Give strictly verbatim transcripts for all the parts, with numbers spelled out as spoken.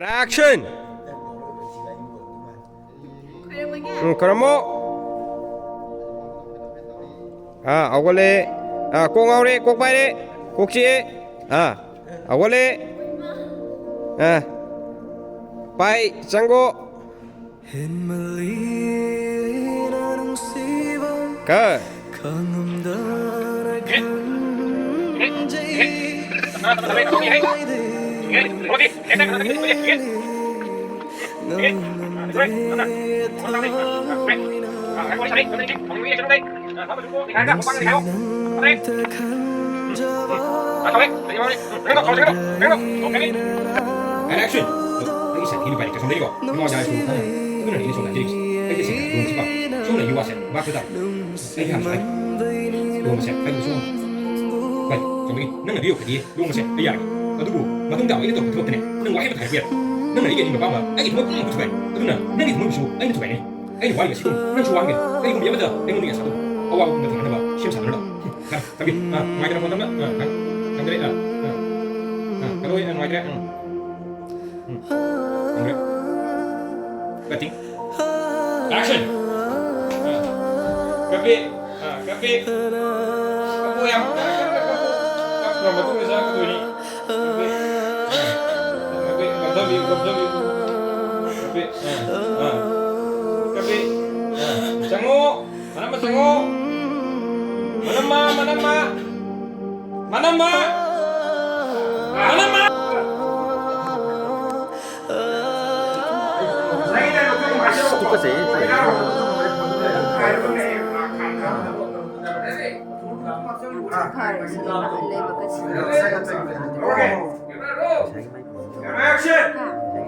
Action! ꯎꯝ, ꯈꯔꯝꯃꯣ꯫ ꯑꯥ, ꯍꯧꯒꯠꯂꯦ꯫ ꯑꯥ, ꯀꯣꯛ ꯉꯥꯎꯔꯦ, ꯀꯣꯛ ꯄꯥꯏꯔꯦ, ꯀꯣꯛ ꯆꯤꯛꯑꯦ꯫ ꯑꯥ, ꯍꯧꯒꯠꯂꯦ꯫ ꯑꯥ, ꯄꯥꯏ, ꯆꯪꯒꯣ꯫ ꯀ꯫ And action! ꯑꯩꯒꯤ ꯁꯥꯊꯤ ꯅꯨꯄꯥꯅꯤ, ꯀꯩꯁꯨꯝ ꯂꯩꯀꯣ꯫ ꯅꯉꯣꯟꯗ ꯍꯥꯏꯔꯁꯨ ꯈꯪꯉꯦ꯫ ꯑꯗꯨꯅꯅꯦ ꯑꯩꯅ ꯁꯣꯝꯗ ꯍꯥꯏꯖꯔꯤꯕꯁꯦ꯫ ꯑꯩꯒꯤ ꯁꯥꯊꯤ ꯂꯨꯍꯣꯡꯕꯁꯤꯀꯣ꯫ ꯁꯣꯝꯅ ꯑꯩꯒꯤ ꯋꯥꯁꯦ ꯚꯥꯞ ꯇꯥ꯫ ꯑꯩ ꯍꯥꯟꯅꯁꯨ ꯍꯥꯏ꯫ ꯂꯨꯍꯣꯡꯕꯁꯦ ꯑꯩ ꯀꯩꯁꯨ ꯉꯝꯃꯣꯏ꯫ ꯚꯥꯏ, ꯆꯨꯝꯕꯒꯤ ꯅꯪꯅ ꯂꯤꯌꯣ ꯈꯗꯤ ꯂꯨꯍꯣꯡꯕꯁꯦ ꯑꯩ ꯌꯥꯔꯒꯦ꯫ ꯑꯗꯨꯕꯨ ꯃꯇꯨꯡ ꯇꯥꯕ ꯑꯩꯅ ꯇꯧꯔꯛꯄ ꯊꯕꯛꯇꯅꯦ ꯅꯪ ꯋꯥꯍꯩ ꯑꯃ ꯍꯥꯏꯔꯛꯄ ꯌꯥꯔꯣꯏ꯫ ꯅꯪꯅ ꯑꯩꯒꯤ ꯑꯅꯤꯡꯕ ꯄꯥꯝꯕ ꯑꯩꯒꯤ ꯊꯃꯣꯏ ꯄꯨꯝꯅꯃꯛꯄꯨ ꯊꯨꯒꯥꯏ꯫ ꯑꯗꯨꯅ ꯅꯪꯒꯤ ꯊꯃꯣꯏꯕꯨꯁꯨ ꯑꯩꯅ ꯊꯨꯒꯥꯏꯅꯤ꯫ ꯑꯩꯅ ꯋꯥꯔꯤꯕ ꯑꯁꯤꯒꯨꯝ ꯅꯪꯁꯨ ꯋꯥꯍꯟꯒꯅꯤ꯫ ꯀꯔꯤꯒꯨꯝꯕ ꯑꯃꯗ ꯑꯩꯉꯣꯟꯗꯒꯤ ꯑꯁꯥꯗꯣ ꯑꯋꯥꯕ ꯄꯨꯝꯕ ꯊꯦꯡꯅꯅꯕ ꯁꯦꯝ ꯁꯥꯗꯨꯅ ꯂꯥꯛꯑꯣ꯫ ꯐꯔꯦ, ꯊꯝꯒꯦ꯫ ꯑꯥ, ꯅꯨꯡꯉꯥꯏꯇꯅ ꯐꯣꯟ ꯇꯝꯅ꯫ ꯑꯥ, ꯊꯝ-, ꯊꯝꯖꯔꯦ꯫ ꯑꯥ, ꯑꯥ, ꯑꯥ, ꯀꯠꯂꯣꯏ, ꯑꯥ, ꯅꯨꯡꯉꯥꯏꯇ꯭ꯔꯦ꯫ ꯎꯝ, ꯎꯝ, ꯊꯝꯖꯔꯦ꯫ Cutting. Action. ꯑꯥ, ꯀꯠꯄꯤ꯫ ꯑꯥ, ꯀꯠꯄꯤ꯫ ꯀꯞꯄꯨ ꯌꯥꯝ ꯀꯟꯅ ꯀꯟꯅ ꯀꯞꯄꯨ꯫ ꯀꯞꯈ꯭ꯔ ꯃꯇꯨꯡꯗ ꯆꯥꯔꯛꯀꯗꯣꯏꯅꯤ꯫ ꯀꯞꯄꯤ꯫ ꯑꯥ, ꯀꯞꯄꯤ꯫ ꯀꯞꯊꯕꯤꯌꯨ, ꯀꯞꯊꯕꯤꯌꯨ꯫ ꯀꯞꯄꯤ꯫ ꯑꯥ, ꯑꯥ꯫ ꯀꯞꯄꯤ꯫ ꯑꯥ, ꯆꯪꯉꯣ꯫ ꯃꯅꯝꯃ ꯆꯪꯉꯣ꯫ ꯃꯅꯝꯃ, ꯃꯅꯝꯃ꯫ ꯃꯅꯝꯃ꯫ ꯃꯅꯝꯃ꯫ ꯇꯨꯀꯠꯆꯩꯌꯦ꯫ ꯐꯔꯦ, ꯁꯤꯗꯤ ꯂꯩꯕ ꯀꯠꯁꯤꯗ ꯉꯁꯥꯏꯒꯤ ꯃꯥꯏ꯫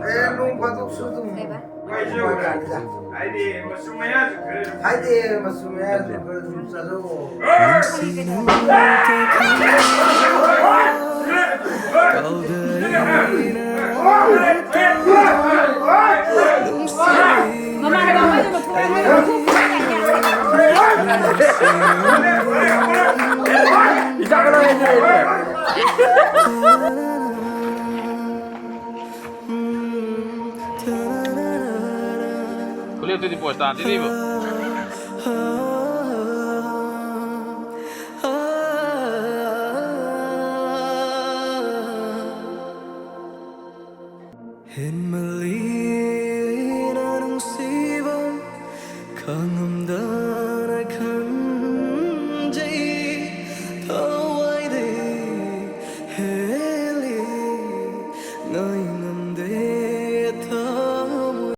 ꯑꯦ, ꯅꯣꯡ ꯐꯥꯗꯣꯛꯁꯨ ꯑꯗꯨꯝ ꯀꯩꯕ? ꯍꯥꯏꯗꯤ ꯃꯆꯨ ꯃꯌꯥꯝꯁꯨ ꯈꯔ ꯑꯗꯨꯝ ꯆꯥꯖꯧꯑꯣ꯫ ꯑꯗꯨꯗꯤ ꯄꯣꯁ ꯇꯥꯗꯦꯅꯦ ꯏꯕꯣ꯫ ꯍꯦꯟꯃꯜꯂꯤꯅ ꯅꯨꯡꯁꯤꯕ ꯈꯪꯉꯝ